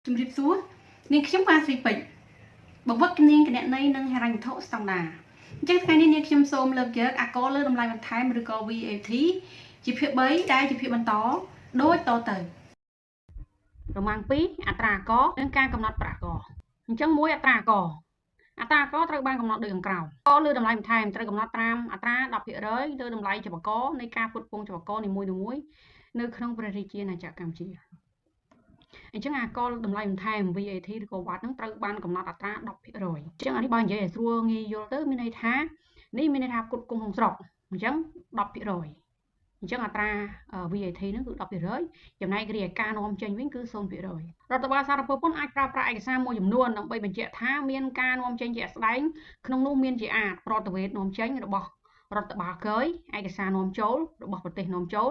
ជំរាបសួរនាងខ្ញុំបាទស្រីពេជ្របង្វឹកជំនាញគណនេយ្យនិងហិរញ្ញវត្ថុស្តង់ដាអញ្ចឹងថ្ងៃនេះនាងខ្ញុំសូមលើកយកអាករលើតម្លៃបន្ថែមឬក៏ VAT ជាភាគ3ដែលជាភាគបន្តដូចតទៅរមាំង2អត្រាអាករនិងការកំណត់ប្រាក់អាករអញ្ចឹងមួយអត្រាអាករអត្រាអាករត្រូវបានកំណត់ដូចខាងក្រោមករលើតម្លៃបន្ថែមត្រូវកំណត់តាមអត្រា10%លើតម្លៃចបករនៃការផ្គត់ផ្គង់ចបករនីមួយៗនៅក្នុងព្រះរាជាណាចក្រកម្ពុជាអញ្ចឹងអាករតម្លៃបន្ថែម VAT ឬក៏ VAT ហ្នឹងត្រូវបានកំណត់អត្រា10%អញ្ចឹងអានេះបើនិយាយឲ្យស្រួលងាយយល់ទៅមានន័យថានេះមានន័យថាផ្គត់ផ្គង់ក្នុងស្រុកអញ្ចឹង10%អញ្ចឹងអត្រា VAT ហ្នឹងគឺ10%ចំណែករាយការនាំចេញវិញគឺ0%រដ្ឋបាលសារពើពន្ធអាចប្រើប្រាស់ឯកសារមួយចំនួនដើម្បីបញ្ជាក់ថាមានការនាំចេញជាក់ស្ដែងក្នុងនោះមានជាអាចប្រតិវេទនាំចេញរបស់រដ្ឋបាលកយឯកសារនាំចូលរបស់ប្រទេសនាំចូល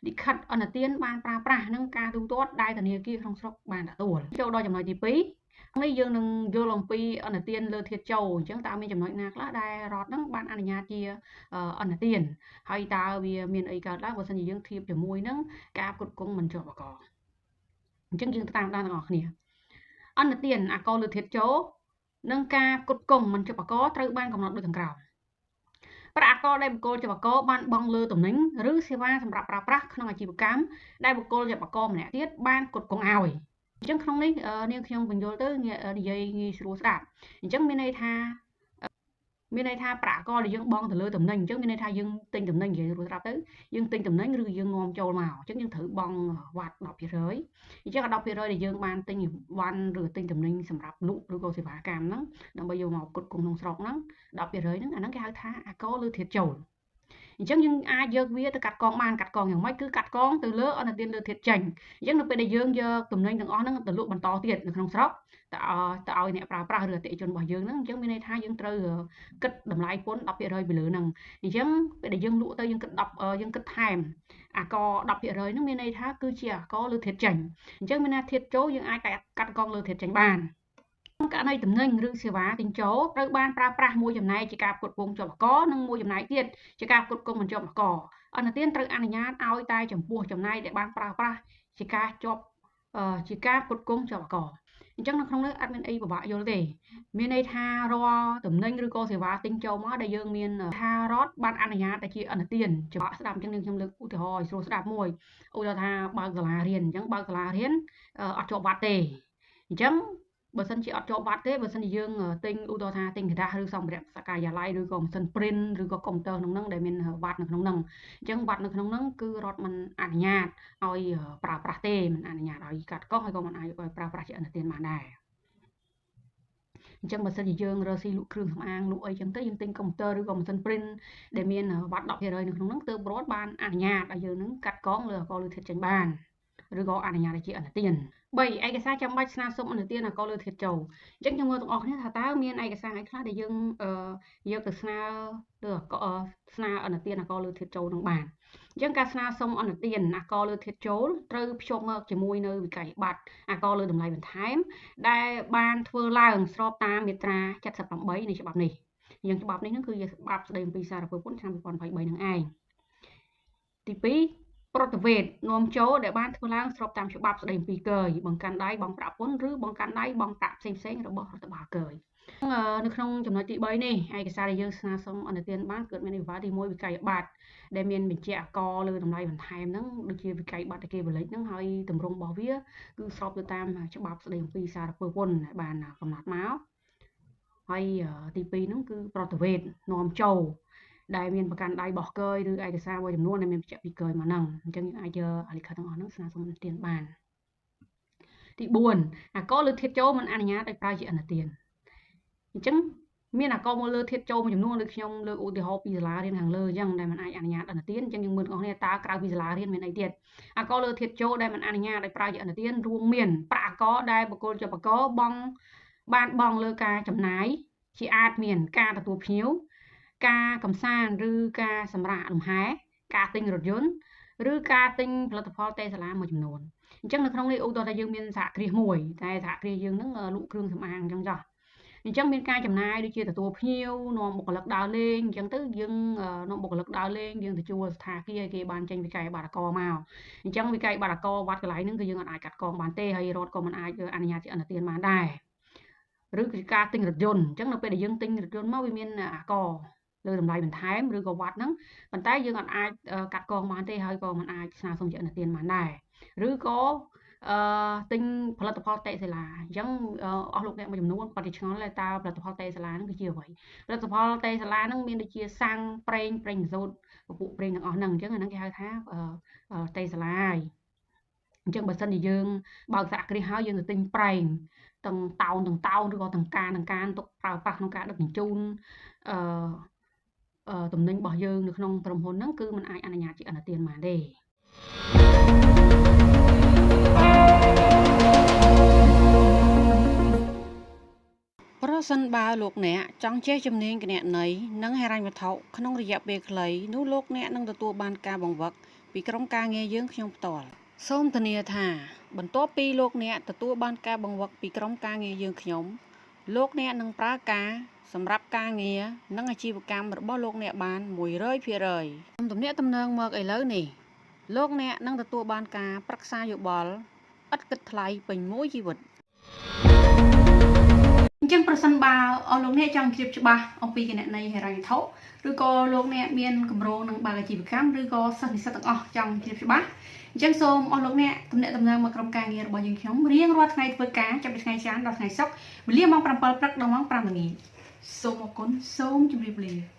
លិខិតអន្តទានបានប្រើប្រាស់និងការទូទាត់ដែលធនាគារក្នុងស្រុកបានទទួលចូលដល់ចំណុចទី2នេះយើងនឹងយល់អំពីអន្តទានលើធាតុចូលអញ្ចឹងតើមានចំណុចណាខ្លះដែលរដ្ឋនឹងបានអនុញ្ញាតជាអន្តទានហើយតើវាមានអីកើតឡើងបើសិនជាយើងធៀបជាមួយនឹងការផ្គត់ផ្គង់មិនជាប់អករអញ្ចឹងយើងតាមដានទាំងអស់គ្នាអន្តទានអាករលើធាតុចូលនិងការផ្គត់ផ្គង់មិនជាប់អករត្រូវបានកំណត់ដូចខាងក្រោមប្រាក់អាករដែលបុគ្គលជាប់អាករបានបង់លើទំនិញឬសេវាសម្រាប់ប្រើប្រាស់ក្នុងអាជីវកម្មដែលបុគ្គលជាប់អាករម្នាក់ទៀតបានផ្គត់ផ្គង់ឲ្យអញ្ចឹងក្នុងនេះនាងខ្ញុំបញ្យល់ទៅនិយាយងាយស្រួលស្ដាប់អញ្ចឹងមានន័យថាប្រាក់អាករដែលយើងបង់ទៅលើទំនិញអញ្ចឹងមានន័យថាយើងទិញទំនិញនិយាយស្រួលស្ដាប់ទៅយើងទិញទំនិញឬយើងនាំចូលមកអញ្ចឹងយើងត្រូវបង់វ៉ាត់10%អញ្ចឹង10%ដែលយើងបានទិញវ៉ាន់ឬទិញទំនិញសម្រាប់លក់ឬក៏សេវាកម្មហ្នឹងដើម្បីយកមកផ្គត់ផ្គង់ក្នុងស្រុកហ្នឹង10%ហ្នឹងអាហ្នឹងគេហៅថាអាករលើធាតុចូលអញ្ចឹងយើងអាចយកវាទៅកាត់កងបានកាត់កងយ៉ាងម៉េចគឺកាត់កងទៅលើអន្តទានលើធាតុចេញអញ្ចឹងនៅពេលដែលយើងយកទំនិញទាំងអស់ហ្នឹងទៅលក់បន្តទៀតនៅក្នុងស្រុកទៅឲ្យអ្នកប្រើប្រាស់ឬអតិថិជនរបស់យើងហ្នឹងអញ្ចឹងមានន័យថាយើងត្រូវគិតតម្លៃពន្ធ10%ពីលើហ្នឹងអញ្ចឹងពេលដែលយើងលក់ទៅយើងគិត10យើងគិតថែមអាករ10%ហ្នឹងមានន័យថាគឺជាអាករលើធាតុចេញអញ្ចឹងមានន័យធាតុចូលយើងអាចកាត់កងលើធាតុចេញបានករណីទំនិញឬសេវាទិញចូលត្រូវបានប្រើប្រាស់មួយចំណែកជាការផ្គត់ផ្គង់ជាប់អករនិងមួយចំណែកទៀតជាការផ្គត់ផ្គង់មិនជាប់អករអន្តទានត្រូវអនុញ្ញាតឲ្យតែចំពោះចំណែកដែលបានប្រើប្រាស់ជាការជាប់ជាការផ្គត់ផ្គង់ជាប់អករអញ្ចឹងនៅក្នុងនេះអត់មានអីពិបាកយល់ទេមានន័យថារាល់ទំនិញឬក៏សេវាទិញចូលមកដែលយើងមានថារដ្ឋបានអនុញ្ញាតតែជាអន្តទានច្បាក់ស្ដាប់អញ្ចឹងខ្ញុំលើកឧទាហរណ៍ឲ្យស្រួលស្ដាប់មួយឧទាហរណ៍ថាបើកសាលារៀនអញ្ចឹងបើកសាលារៀនអត់ជាប់បាត់ទេអញ្ចឹងបើសិនជាអត់ជាប់បាត់ទេបើសិនជាយើងទិញឧទាហរណ៍ថាទិញក្រដាសឬសម្ភារៈសកាយាល័យឬក៏ម៉ាស៊ីន print ឬក៏កុំព្យូទ័រក្នុងហ្នឹងដែលមានវ៉ាត់នៅក្នុងហ្នឹងអញ្ចឹងវ៉ាត់នៅក្នុងហ្នឹងគឺរដ្ឋមិនអនុញ្ញាតឲ្យប្រើប្រាស់ទេមិនអនុញ្ញាតឲ្យកាត់កោះហើយក៏មិនអាចឲ្យប្រើប្រាស់ជាអន្តទានបានដែរអញ្ចឹងបើសិនជាយើងរកស៊ីលក់គ្រឿងសម្អាងលក់អីចឹងទៅយើងទិញកុំព្យូទ័រឬក៏ម៉ាស៊ីន print ដែលមានវ៉ាត់10%នៅក្នុងហ្នឹងទើបរដ្ឋបានអនុញ្ញាតឲ្យយើងនឹងកាត់កងលើអាករលើធាតុចេញបានឬក៏អនុញ្ញាតឲ្យជាអន្តទាន3ឯកសារចាំបាច់ស្នើសុំអន្តទានអាករលើធាតុចូលអញ្ចឹងខ្ញុំមើលទាំងអស់គ្នាថាតើមានឯកសារអីខ្លះដែលយើងយកទៅស្នើលើស្នើអន្តទានអាករលើធាតុចូលនឹងបានអញ្ចឹងការស្នើសុំអន្តទានអាករលើធាតុចូលត្រូវភ្ជាប់មកជាមួយនៅវិក័យប័ត្រអាករលើតម្លៃបន្ថែមដែលបានធ្វើឡើងស្របតាមមាត្រា78នៃច្បាប់នេះអញ្ចឹងច្បាប់នេះនឹងគឺជាច្បាប់ស្តីអំពីសារពើពន្ធឆ្នាំ2023នឹងឯងទី2ប្រតិវេទនាំចូលដែលបានធ្វើឡើងស្របតាមច្បាប់ស្តីអំពីកយបង្កាន់ដៃបង់ប្រាក់ពន្ធឬបង្កាន់ដៃបង់ប្រាក់ផ្សេងៗរបស់រដ្ឋបាលកយនៅក្នុងចំណុចទី3នេះឯកសារដែលយើងស្នើសុំអន្តទានបានគឺមានវិវាទទី1វិក័យប័ត្រដែលមានបញ្ជាក់អាករលើតម្លៃបន្ថែមហ្នឹងដូចជាវិក័យប័ត្រដែលគេផលិតហ្នឹងហើយទម្រង់របស់វាគឺស្របទៅតាមច្បាប់ស្តីអំពីសារពើពន្ធដែលបានកំណត់មកហើយទី2ហ្នឹងគឺប្រតិវេទនាំចូលដែលមានប្រកាន់ដៃរបស់កយឬឯកសារមួយចំនួនដែលមានបញ្ជាក់ពីកយមកហ្នឹងអញ្ចឹងយើងអាចយកលិខិតទាំងអស់ហ្នឹងស្នើសុំអន្តទានបានទី4អាករលើធាតុចូលមិនអនុញ្ញាតឲ្យប្រើជាអន្តទានអញ្ចឹងមានអាករមកលើធាតុចូលមួយចំនួនដូចខ្ញុំលើកឧទាហរណ៍ពីសាលារៀនខាងលើអញ្ចឹងដែលមិនអាចអនុញ្ញាតអន្តទានអញ្ចឹងយើងមើលទាំងអស់គ្នាតើក្រៅពីសាលារៀនមានអីទៀតអាករលើធាតុចូលដែលមិនអនុញ្ញាតឲ្យប្រើជាអន្តទានរួមមានប្រាក់អាករដែលបុគ្គលជាប់អាករបង់បានបង់លើការចំណាយជាអាចមានការទទួលភ្ញៀវការកំសាន្តឬការសម្រាកលំហែការទិញរថយន្តឬការទិញផលិតផលតេសាឡាមួយចំនួនអញ្ចឹងនៅក្នុងនេះឧទាហរណ៍ថាយើងមានសហគ្រាសមួយតែសហគ្រាសយើងហ្នឹងលក់គ្រឿងសម្អាងអញ្ចឹងចុះ អញ្ចឹងមានការចំណាយដូចជាទទួលភ្ញៀវនាំបុគ្គលិកដើរលេងអញ្ចឹងទៅយើងនាំបុគ្គលិកដើរលេងយើងទៅជួលស្ថាគារឲ្យគេបានចេញវិក័យប័ត្រអាករមកអញ្ចឹងវិក័យប័ត្រអាករវត្តកន្លែងហ្នឹងគឺយើងអាចកាត់កងបានទេហើយរដ្ឋក៏មិនអាចអនុញ្ញាតជាអនុទានបានដែរឬគឺការទិញរថយន្តអញ្ចឹងនៅពេលដែលយើងទិញរថយន្តមកវាមានអាករលើតម្លៃបន្ថែមឬក៏វត្តហ្នឹងប៉ុន្តែយើងអត់អាចកាត់កងបានទេហើយក៏មិនអាចស្នើសុំជាអនុទានបានដែរឬក៏អឺទិញផលិតផលតេសិលាអញ្ចឹងអស់លោកអ្នកមួយចំនួនគាត់ជាឆ្ងល់ថាតើផលិតផលតេសិលាហ្នឹងគឺជាអ្វីផលិតផលតេសិលាហ្នឹងមានដូចជាសាំងប្រេងប្រេងម៉ាស៊ូតពពួកប្រេងទាំងអស់ហ្នឹងអញ្ចឹងអាហ្នឹងគេហៅថាតេសិលាហើយអញ្ចឹងបើសិនជាយើងបើកសហគ្រាសហើយយើងទៅទិញប្រេងទាំងតោនទាំងតោនឬក៏ទាំងការទាំងការទុកប្រើប្រាស់ក្នុងការដឹកជញ្ជូនអឺទំនិញរបស់យើងនៅក្នុងក្រុមហ៊ុនហ្នឹងគឺมันអាចអនុញ្ញាតជាអនុទានបានទេប្រសិនបើលោកអ្នកចង់ចេះជំនាញគណនេយ្យនិងហិរញ្ញវត្ថុក្នុងរយៈពេលខ្លីនោះលោកអ្នកនឹងទទួលបានការបង្វឹកពីក្រុមការងារយើងខ្ញុំផ្ទាល់សូមធានាថាបន្ទាប់ពីលោកអ្នកទទួលបានការបង្វឹកពីក្រុមការងារយើងខ្ញុំលោកអ្នកនឹងប្រើការសម្រាប់ការងារនិងអាជីវកម្មរបស់លោកអ្នកបាន100%សូមទំនាក់ទំនងមកឥឡូវនេះលោកអ្នកនឹងទទួលបានការប្រឹក្សាយោបល់ឥតគិតថ្លៃពេញមួយជីវិតអញ្ចឹងប្រសិនបើអស់លោកអ្នកចង់ជ្រាបច្បាស់អំពីគណនេយ្យហិរញ្ញវត្ថុឬក៏លោកអ្នកមានគម្រោងនឹងបើកអាជីវកម្មឬក៏សិស្សនិស្សិតទាំងអស់ចង់ជ្រាបច្បាស់អញ្ចឹងសូមអស់លោកអ្នកទំនាក់ទំនងមកក្រុមការងាររបស់យើងខ្ញុំរៀងរាល់ថ្ងៃធ្វើការចាប់ពីថ្ងៃច័ន្ទដល់ថ្ងៃសុក្រវេលាម៉ោង7ព្រឹកដល់ម៉ោង5ល្ងាចសូមអរគុណសូមជម្រាបលា។